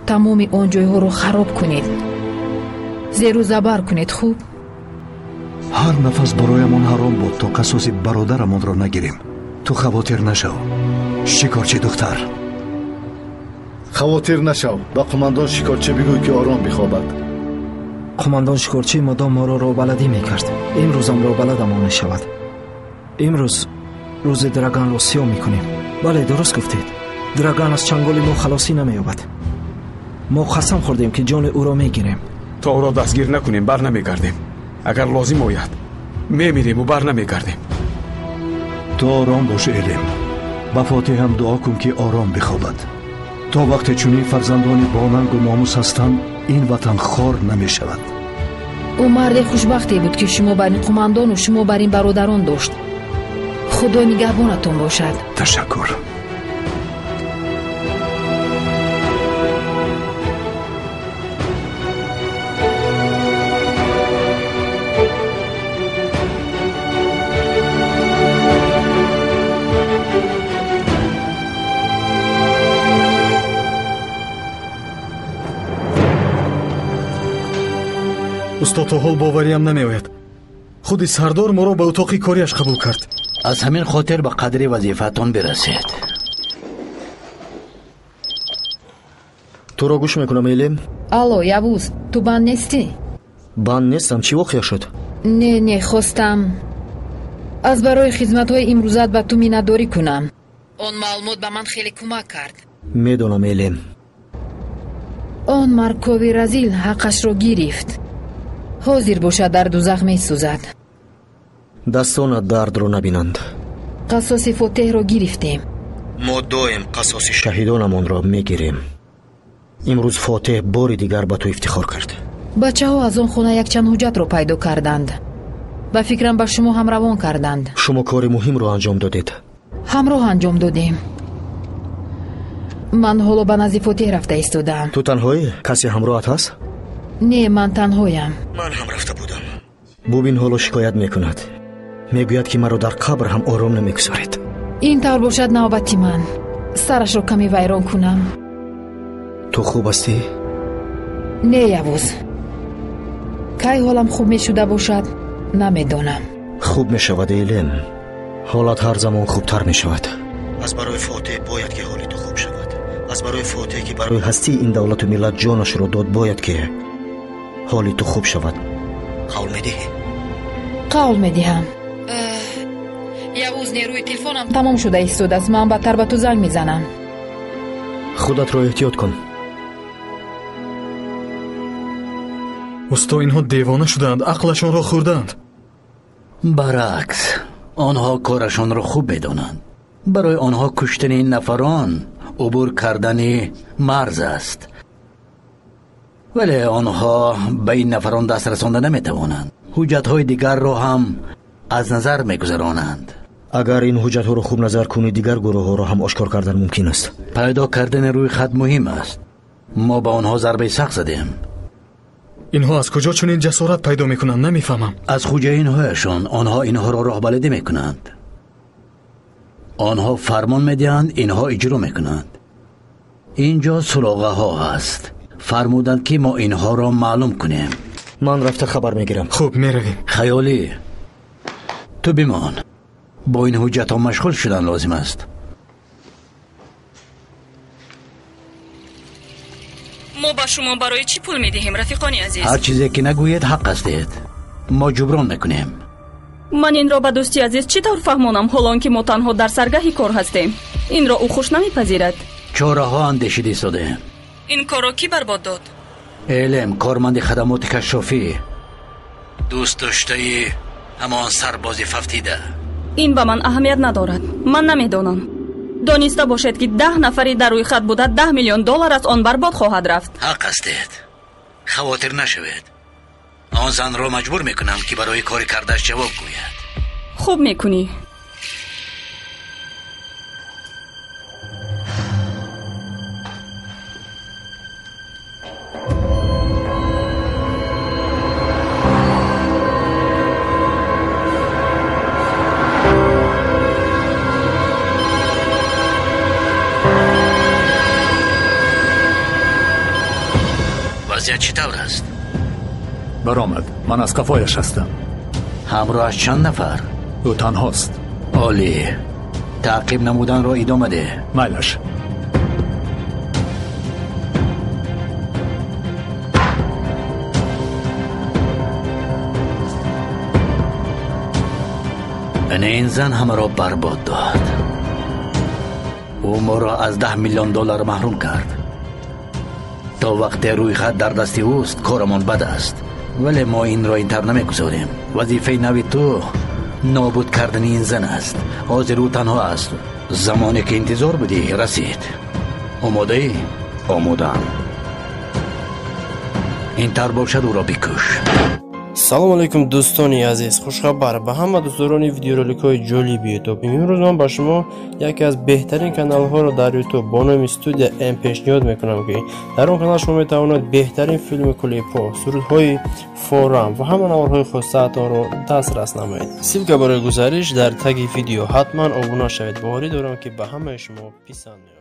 Тамоми он ҷойҳоро хароб кунед, зеру забар кунед. Хуб, ҳар нафас бароямон ҳаром буд то қасоси бародарамонро нагирем. Ту хавотир нашав, шикорчи духтар. Хавотир нашав, ба қумандон шикорчӣ бигӯй, ки ором бихобад. Қумандон шикорчӣ мудом моро робаладӣ мекард. Имрӯзам робаладамон мешавад. Имрӯз рӯзи Драганро сиёҳ мекунем. Бале, дуруст гуфтед. Драган аз чанголи мо халосӣ намеёбад. Мо қасам хӯрдем, ки ҷони ӯро мегирем. То ӯро дастгир накунем, бар намегардем. Агар лозим ояд, мемириму бар намегардем. Ту ором бош, Элим. Ба Фотиҳам дуо кун, ки ором бихобад. То вақте чунин фарзандони бонангу номус ҳастанд, ин ватан хор намешавад. Ӯ марде хушбахте буд, ки шумо бар ин қумандону шумо бар ин бародарон дошт. Худо нигаҳбонатон бошад. Ташаккур. Усто, то ҳол бовариам намеояд. Худи сардор моро ба утоқи кориаш қабул кард. Аз ҳамин хотир ба қадри вазифаатон бирасед. Туро гӯш мекунам, Элим. Алло, Явуз, ту банд нестӣ? Банд нестам. Чӣ воқеа шуд? Не, не, хостам аз барои хизматҳои имрӯзат ба ту миннатдорӣ кунам. Он маълумот ба ман хеле кӯмак кард. Медонам, Элим. Он маркови разил ҳаққашро гирифт. Ҳозир бошад, дар дузах месӯзад. Дастонат дардро набинанд. Қасоси Фотеҳро гирифтем. Мо доим қасоси шаҳидонамонро мегирем. Имрӯз Фотеҳ бори дигар ба ту ифтихор кард. Бачаҳо аз он хона якчанд ҳуҷҷатро пайдо карданд. Ба фикрам, ба шумо ҳам равон карданд. Шумо кори муҳимро анҷом додед. Ҳамроҳ анҷом додем. Ман ҳоло ба назди Фотеҳ рафта истодаам. Ту танҳоӣ? Касе ҳамроҳат ҳаст? Не, ман танҳоям. Ман ҳам рафта будам. Бубин, ҳоло шикоят мекунад. Мегӯяд, ки маро дар қабр ҳам ором намегузоред. Ин тавр бошад, навбати ман. Сарашро каме вайрон кунам. Ту хуб ҳастӣ? Не, Явуз, кай ҳолам хуб мешуда бошад, намедонам. Хуб мешавад, Элем. Ҳолат ҳар замон хубтар мешавад. Аз барои Фотеҳ бояд, ки ҳоли ту хуб шавад. Аз барои Фотеҳ, ки барои ҳастии ин давлату миллат ҷонашро дод, бояд, ки ҳоли ту хуб шавад. Қавл медиҳӣ? Қавл медиҳам. Явуз, нерӯи телефонам тамом шуда истодааст. Ман бадтар ба ту занг мезанам. Худатро эҳтиёт кун. Усто, инҳо девона шудаанд, ақлашонро хӯрдаанд. Баръакс, онҳо корашонро хуб медонанд. Барои онҳо куштани ин нафарон убур кардани марз аст. Вале онҳо ба ин нафарон даст расонда наметавонанд. Ҳуҷҷатҳои дигарро ҳам аз назар мегузаронанд. Агар ин ҳуҷҷатҳоро хуб назар кунӣ, дигар гурӯҳҳоро ҳам ошкор кардан мумкин аст. Пайдо кардани рӯи хат муҳим аст. Мо ба онҳо зарбаи сахт задем. Инҳо аз куҷо чунин ҷасорат пайдо мекунанд, намефаҳмам. Аз хуҷаинҳояшон. Онҳо инҳоро роҳбаладӣ мекунанд. Онҳо фармон медиҳанд, инҳо иҷро мекунанд. Ин ҷо суроғаҳо ҳаст. Фармуданд, ки мо инҳоро маълум кунем. Ман рафта хабар мегирам. Хуб, меравем. Хаёлӣ, ту бимон. Бо ин ҳуҷҷатҳо машғул шудан лозим аст. Мо ба шумо барои чӣ пул медиҳем, рафиқони азиз? Ҳар чизе ки нагӯед, ҳақ ҳастед. Мо ҷуброн мекунем. Ман инро ба дӯсти азиз чӣ тавр фаҳмонам, ҳолон ки мо танҳо дар саргаҳи кор ҳастем? Инро ӯ хуш намепазирад. Чораҳо андешида истодаем. Ин корро кӣ барбод дод? Элем, корманди хадамоти кашшофӣ, дӯст доштаи ҳамон сарбози фавтида. Ин ба ман аҳамият надорад. Ман намедонам. Дониста бошед, ки 10 нафари дар рӯйхат буда 10 миллион доллар аз он барбод хоҳад рафт. Ҳақ ҳастед. Хавотир нашавед. Он занро маҷбур мекунам, ки барои кори кардааш ҷавоб гӯяд. Хуб мекунӣ. Вазъият чӣ тавр аст? Баромад, ман аз қафояш ҳастам. Ҳамроҳаш чанд нафар? Ӯ танҳост. Олӣ. Таъқиб намуданро идома деҳ. Майлаш. Ин зан ҳамаро барбод дод. Ӯ моро аз 10 миллион доллар маҳрум кард. То вақте рӯйхат дар дасти ӯст, корамон бад аст. Вале мо инро интар намегузорем. Вазифаи нави ту нобуд кардани ин зан аст. Ҳозир ӯ танҳо аст. Замоне ки интизор будӣ расид. Омодаӣ? Омодаам. Интар бошад, ӯро бикуш. Салом алейкум дӯстони азиз, хушхабар ба ҳама дӯстдорони видеороликҳои ҷолиби ютуб. Имрӯз ман ба шумо яке аз беҳтарин каналҳоро дар ютуб бо номи Студия М пешниҳод мекунам, ки дар он канал шумо метавонед беҳтарин филми клипҳо, сурудҳои форам ва ҳама наворҳои хостаатонро дастрас намоед. Ссилка барои гузариш дар таги видео. Ҳатман обуна шавед. Боварӣ дорам, ки ба ҳамаи шумо писанд меояд.